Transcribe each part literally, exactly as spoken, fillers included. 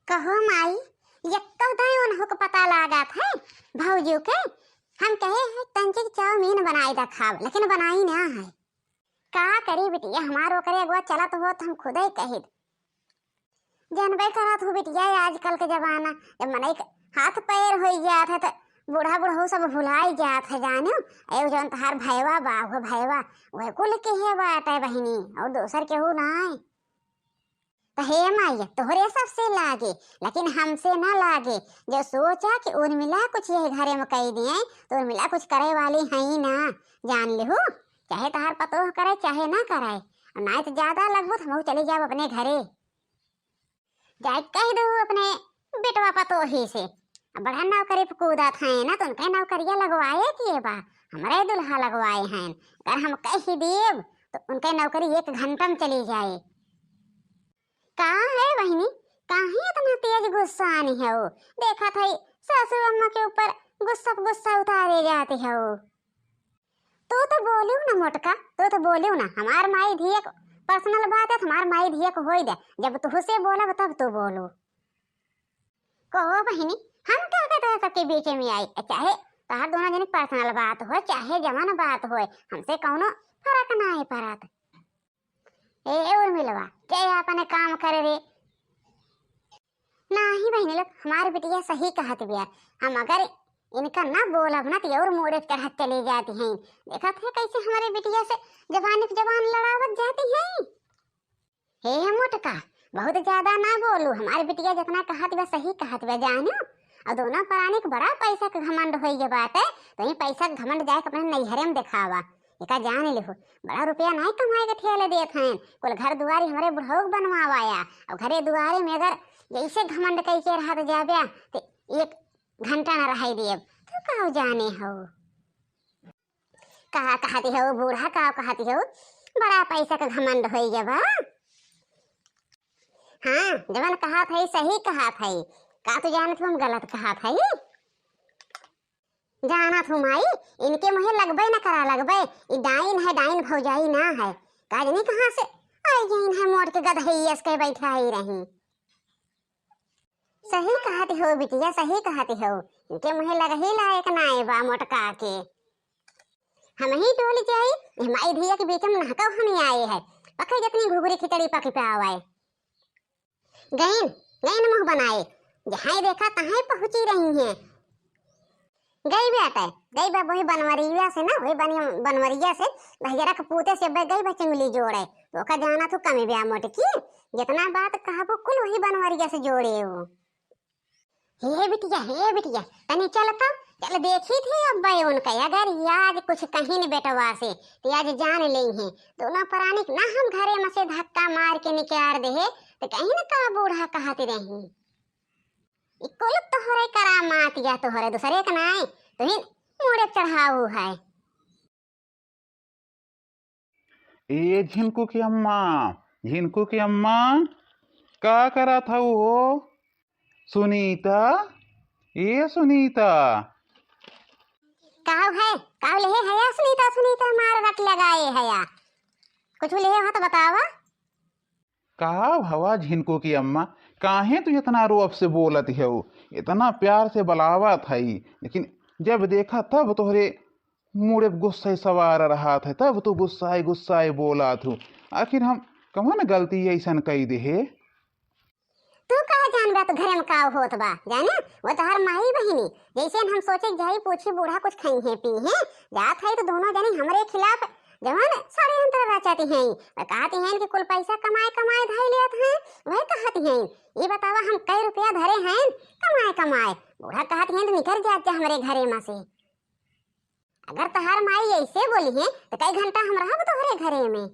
कहो माई, यक्को दाई उन्हों के पता लागत है भौजी के। हम कहे हैं तंचिक चाउमीन बनाई दा खाब, लेकिन बनाई ना है। का करी बिटिया, हमार ओकरे अगवा चलत हो तो हम खुदे कहित। जानबे करत हो बिटिया, आजकल के जमाना जब मनई के हाथ पैर होई जात है तो बूढ़ा बुढ़ऊ सब भुलाई जात है जानियो। ए जौन तहार भयवा बा, वो भयवा, वह कुल के है बाटे बहिनी, और दोसर केहू नाई। त हे माई, तोहरे सबसे लागे, लेकिन हमसे ना लागे। जो सोचा कि उर्मिला कुछ यह घरे में कई दिए, तो उर्मिला कुछ करे वाली है ही ना, जान लिहू। चाहे तहार पतोह करे, चाहे ना करे, और ना तो ज्यादा लगबू तो हम चली जाब अपने घरे। जाए कह दू अपने बेटवा पतोही से, अब बड़ा नौकरी पे कूदत है ना, तो उनके नौकरिया लगवाए के बा, हमरे दुल्हा लगवाए हैं। अगर हम कह देब तो उनके नौकरी एक घंटा में चली जाए। का है बहिनी, काहे इतना तेज गुस्सानी हो? देखत है सासू अम्मा के ऊपर गुस्सा पे गुस्सा उतारे जाती हो। तू तो बोलियो ना मोटका, तू तो बोलियो ना। हमार माई धियक पर्सनल बात है, हमार माई धियक होई दे। जब तू से बोलब तब तू बोलो। कहो बहिनी, हम का कहते हैं सबके बीच में आई? चाहे तहार दोनों जनी पर्सनल बात हो, चाहे जवन बात होए, हमसे कौनो फर्क नाई पड़त। ए उर्मिलवा, के अपने काम करे रे। नाही बहिनी लोग, हमार बिटिया सही कहत बिया। हम अगर इनका ना बोलब ना तो और मूड़े चढ़त चली जाती हैं। देखत है कैसे हमारे बिटिया से जबानी पे जबान लड़ावत जाती हैं। हे मोटका, बहुत ज्यादा ना बोलू, हमार बिटिया जितना कहत बा सही कहत बा जानो। और दोनों प्राणी के बड़ा पैसा के घमंड होई गए बाटे, तो ये पैसा के घमंड जाए के अपने नैहरे में दिखावा। एका जान लिहो, बड़ा रुपया नहीं कमाए के ठेले देत हैं, कुल घर दुआरी हमरे बुढ़ऊ के बनवावाया। और घरे दुआरे में अगर जैसे घमंड कई के रहत जाबे, तो एक घंटा न रहाई देब। तू का जाने हो? का कहती हो बूढ़ा, का कहती हो? बड़ा पैसा का घमंड होई गया बा। हाँ, जवन कहत है सही कहत है। का तू जानत हो हम गलत कहत है? जानत हो माई, इनके मुहे लगबे न करा लगबे। ई डाइन है, डाइन भौजाई ना है। का जानी कहाँ से आई गईन है मोड़ के गदहैयस के बैठा ही रही। सही कहत हो बिटिया, सही कहत हो। इनके मुहे लगही लायक नाय बा मोटका के। हम ही डोल जाई, माई धिया के बीच में नहकव हम आए है। पके जितनी घुघरी खिचड़ी पक पावे। गईन, गईन मुँह बनाए, जहाँ देखा तहाँ पहुँची रही हैं। गई बेटा, गई बा वही बनवरिया से ना, वही बन-, बनवरिया से भैया के पूते से बे-, गई बा चुंगली जोड़े। तो का जाना तू कमी ब्या मोटकी, जितना बात कहबो कुल वही बनवरिया से जोड़े हो। हे बिटिया, हे बिटिया, तनी चल तो, चल देखी थी अब बे उनका, अगर याद कुछ कहीं न बेटवा से, तो आज जान लेई हैं। दोनों प्राणी के ना हम घरे में से धक्का मार के निकाल दे, तो कहीं न का बूढ़ा कहत रही। ई कुल तोहरे करामात या तोहरे दूसरे के नाई, तुहिन मुड़े चढ़ाऊ है। ए झिनकू की अम्मा, झिनकू की अम्मा, का करत हऊ हो? सुनीता, ए सुनीता। काव है, काव लेहे हया सुनीता, सुनीता मार रट लगाए हया। कुछ लेहे हो तो बतावा। का भवा झिनकू की अम्मा, काहे तू इतना रोब से बोलत हऊ? इतना प्यार से बुलावत हई, लेकिन जब देखा तब तोहरे मुड़े गुस्से सवार रहत है, तब तू गुस्साए गुस्साए बोलत हऊ। आखिर हम कवन गलती ऐसन कई देहे? तू का जानबा तो घरे में का होत बा, जाने? वो तोहर माई बहिनी, जैसे हम सोचे जाई पूछी बूढ़ा कुछ खई है पी है, जात है तो दोनों जने हमरे खिलाफ जवन षड्यंत्र रचती हैं, और कहती हैं कि कुल पैसा कमाए कमाए धई लेत हैं, वह कहती हैं, ये बतावा हम कई रुपया धरे हैं कमाए कमाए, बूढ़ा कहती हैं तो निकल जात जा हमरे घरे में से। अगर तहार माई ऐसे बोली है तो कई घंटा हम रहब तोहरे घरे में।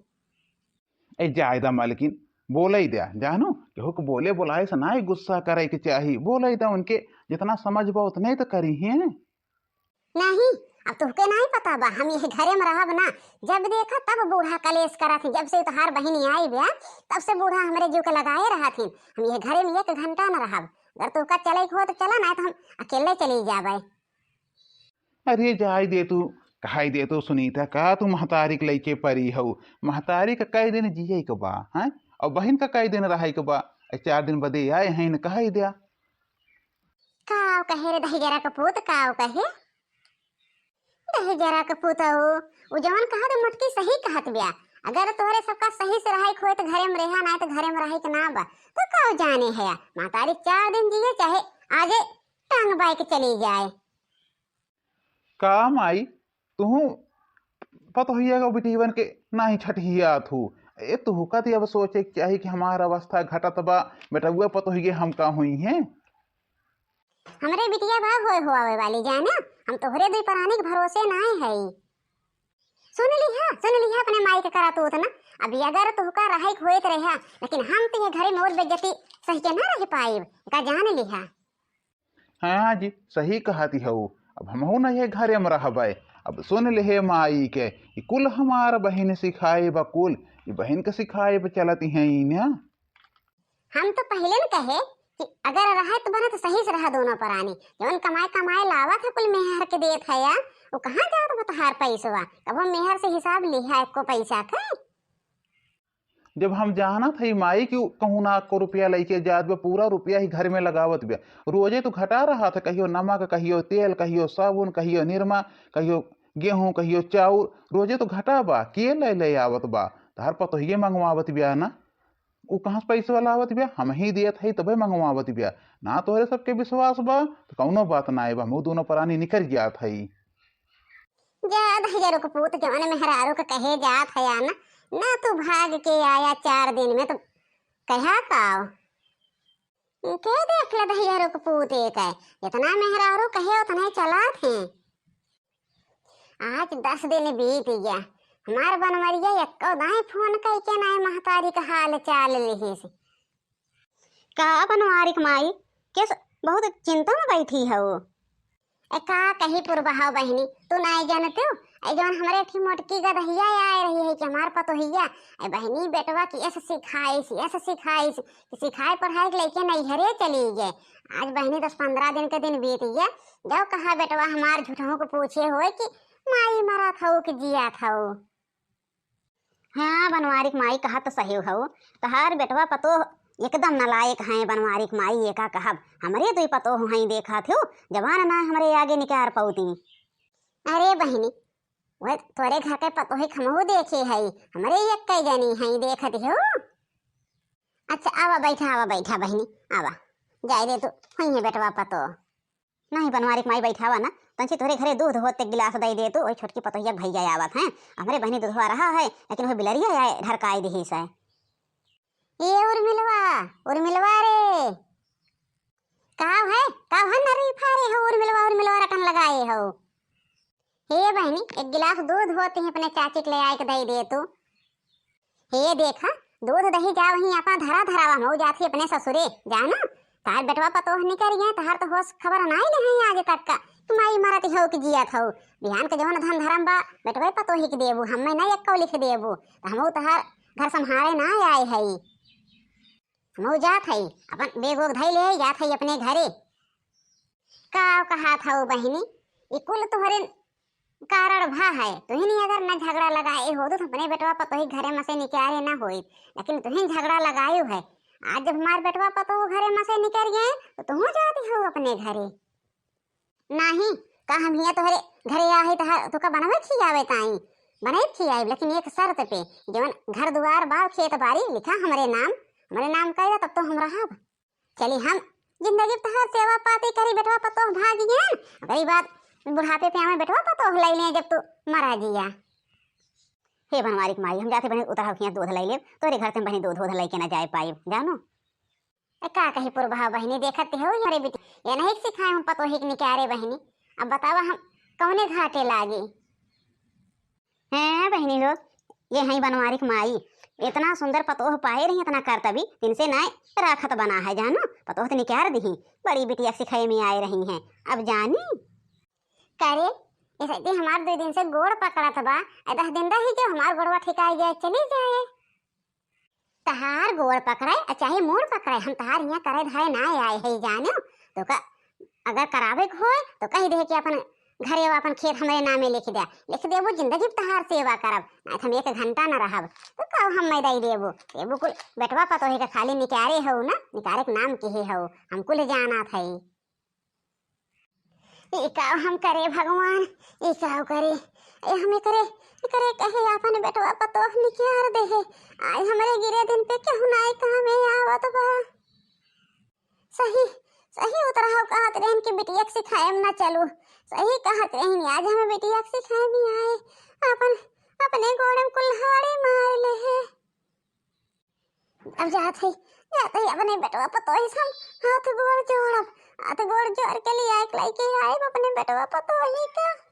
ए जायदा मालकिन, बोले द्या, जानो, केहू के बोले बोलाए से ना गुस्सा करे के चाही, बोले द्या उनके, जितना समझ बा उतने तो करी हैं। नहीं, अब तुहके नहीं पता बा, हम यही घरे में रहब ना। जब देखा तब बूढ़ा कलेश करत है, जब से तोहार बहिनी आई बा, तब से बूढ़ा हमरे जीव के लगाए रहत है। हम यही घरे में एक घंटा न रहब। अगर तुहका चले के हो तो चला, ना तो हम अकेले चली जाबे। अरे जाए दे तू, कहाई दे तू सुनीता, का तू महतारी के लइके परी हऊ? महतारी का कई दिन जिए के बा, हैं? और बहिन का कई दिन रहे के बा? चार दिन बदे आए हैं, न कहा ही दिया। काव कहे रे दहिजरा के पूत, काव कहे? दहिजरा के पूत हो, उ जवन कहा तो मोटकी सही कहत बिया। अगर तोहरे सबका सही से रहे के होए तो घरे में रहा, ना तो घरे में रहे के ना बा। तो काव जाने है, महतारी चार दिन जिए चाहे आजे टांग बाई के चली जाए। का माई, तुहू पतोहिया का बिटियवन के नाही छठियात हू? ए, तुहू का ती अब सोचे के चाही कि हमार अवस्था घटत बा, बेटउआ पतोहिए हम का हुई हैं? हमरे बिटिया बा होए होआवे वाली, जाना, हम तोहरे दुई परानी के भरोसे नाय हई। सुन लिहा, सुन लिहा अपने माई के करतूत ना। अब अगर तुहका रहे के होइत रहा, लेकिन हम तो ये घरे में और बेइज्जती सही के ना रह पाइब, का जान लिहा। हाँ जी, सही कहती हऊ। अब हमहू न ये घरे में रहबे। अब सुन ले हे माई के, ई कुल हमार बहिन सिखाए बा कुल, ई बहिन के सिखाए बा चलती हैं ई ना। हम तो पहिले न कहे कि अगर रहत बनत सही से रहा दोनों परानी, जवन कमाए कमाए लावत है कुल मेहर के देत है या, वो कहाँ जात बा तोहार पैसवा? कबो मेहर से हिसाब लिहा एको पैसा के? जब हम जानत हई माई कि उ कहूँ ना को रुपया लइके जात बा, पूरा रुपया ही घर में लगावत बा। रोजे तो घटा रहत है, कहियो नमक, कहियो तेल, कहियो साबुन, कहियो निरमा, कहियो गेहूँ, कहियो चाउर, रोजे तो घटा बा। के ले ले आवत बा? तहार पतोहिए मंगवावत बा ना। उ कहाँ से पैसवा लावत बा? हम ही देत हई तबे मंगवावत बा। ना तोहरे सबके विश्वास बा तो कौनो बात ना बा, हम दोनों परानी निकर जात हई। जा दहिजरू के पूत, जवन मेहरारू के कहे जात है ना, ना तू भाग के आया चार दिन में तो कहा काव। के देख ले दहिजरू के पूत एक है, जितना मेहरारू कहे उतने चलात हैं। आज दस दिन बीत गया, हमार बनवरिया एको दाई फोन कइके नाय महतारी का हाल चाल लिहिस। का बनवारी के माई, केस बहुत चिंता में बैठी हऊ? ए, का कही पुरबहाव बहिनी, तू नाय जानत हो? ए, जौन हमरे ठी मोटकी गदहिया आए रही है कि हमार पतोहिया, ए बहिनी, बेटवा की एस सिखाइस, एस सिखाइस, कि सिखाए पढ़ाए के लइके नैहरे चली गए। आज बहिनी दस पन्द्रह दिन के दिन बीत गए, जब कहा बेटवा हमार झूठहू के पूछे होए कि माई मरत हऊ कि जियत हऊ। हाँ, बनवारी के माई, कहत तो सही हऊ। तहार बेटवा पतोह एकदम नालायक हैं, बनवारी के माई, ये का कहब। हमरे दुई पतोह हैं, देखत हो, जवान ना हमरे आगे निकार पौती। अरे बहिनी, वह तोरे घर के पतोही हमहू देखे हई, हमरे एक्कै जनी हई, देखत हो। अच्छा, आवा बैठा, आवा बैठा बहिनी, आवा। जाए दे तू, हुई है बेटवा पतोह। नहीं बनवारी के माई, बैठावा ना, तंची तोहरे घरे दूध होत एक गिलास दई दे तू, वही छोटकी पतोहिया के भैया आवत हैं। हमरे बहिनी दूधवा रहा है, लेकिन वही बिलरिया आए ढरकाई दिहिस है। ए उर्मिलवा, उर्मिलवा रे, का है, का है नरी फारे हो उर्मिलवा, उर्मिलवा रटन लगाए हो? हे बहिनी, एक गिलास दूध होत ही अपने चाची के ले आए के दई दे तू। हे देखा, दूध दही जाव ही आपा धरा धरावा, मऊ जात ही अपने ससुरे, जाना, तहार बेटवा पतोह निकर गए, तहार तो होश खबर नाई ले हैं आज तक का, कि माई मरत हो कि जियत हो। बिहान के जवन धन धरम बा, बेटवे पतोही के देबू, हमें नहीं एक्को लिख देबू, तो हमहू तहार घर संभारे ना आए हई। हमहू जात हई, अपन बेग ओग धई ले जात हई अपने घरे। का कहत हऊ बहिनी, ई कुल तोहरे कारण भा है। तुहिन अगर न झगड़ा लगाए होत तो अपने बेटवा पतोही घरे में से निकारे ना होई, लेकिन तुहिन झगड़ा लगायु है। आज जब हमार बेटवा पतोह घरे में से निकर गए तो तुहू जाती हो अपने घरे। नाही, का हम हिया तोहरे घरे आहे तो तोका बनवे खियावे ताई, बनवे खियाए, लेकिन एक शर्त पे, जवन घर दुआर बा खेत बारी लिखा हमरे नाम, हमरे नाम कइला तब तो हम रहब। चली हम जिंदगी तहार सेवा पाती करी, बेटवा पतोह भाग गए, ओकरी बाद बुढ़ापे पे हमें बेटवा पतोह ले लें जब तू मरा जिया। हे बनवारी के माई, हम जाते बहिनी उतरा हुखिया दूध ले लेब, तोरे घर से बहिनी दूध दूध लेके ना जाए पाइब, जानो। ए का कही पुरबहा बहिनी, देखत हो हमारे बेटी, ये नहीं सिखाए हम पतोही के निकारे बहिनी, अब बतावा हम कौने घाटे लागी। हैं बहिनी लोग, ये हैं बनवारी के माई, इतना सुंदर पतोह पाए रही, इतना करतबी, तिनसे नाय राखत बना है, जानो, पतोह तो निकार दिही, बड़ी बिटिया सिखाए में आए रही हैं, अब जानी। करे, ऐसे दी हमार दो दिन से गोड़ पकड़त बा, ए दस दिन रही जो हमार गोड़वा ठिकाई जाए, चली जाए। तहार गोड़ पकड़े, आ चाहे मूड़ पकड़े, हम तहार हियाँ करे धरे ना आए है, जानो, तो का अगर करावे के होए तो कही दे कि अपन घरे वो अपन खेत हमरे नामे लिख द्या। लिख देबू, जिंदगी भर तहार सेवा करब, नाहीं त हम एक घंटा न रहब। तो का हम मैदाई देबू? देबू कुल बेटवा पतोही का खाली निकारे हऊ ना, निकारे के नाम किहे हऊ, हम कुल जानत हई। ई का हम करे भगवान, ई का करे? ए हम एकरे, एकरे कहे अपन बेटवा पतोह निकार देहे। आज हमरे गिरे दिन पे केहू नाई कामे आवत बा। सही, सही उतरहु कहत रहन कि बिटिया के सिखाए में ना चलू। सही कहत रहन, आज हमें बिटिया के सिखाए में आए। अपन, अपने गोड़े में कुल्हाड़ी मार ले है। अब जात है, जात है अपने बेटवा पतोही से हम हाथ गोड़ जोड़ब, हाथ गोड़ जोड़ के लिए एक लइके आए अपने बेटवा पतोही का।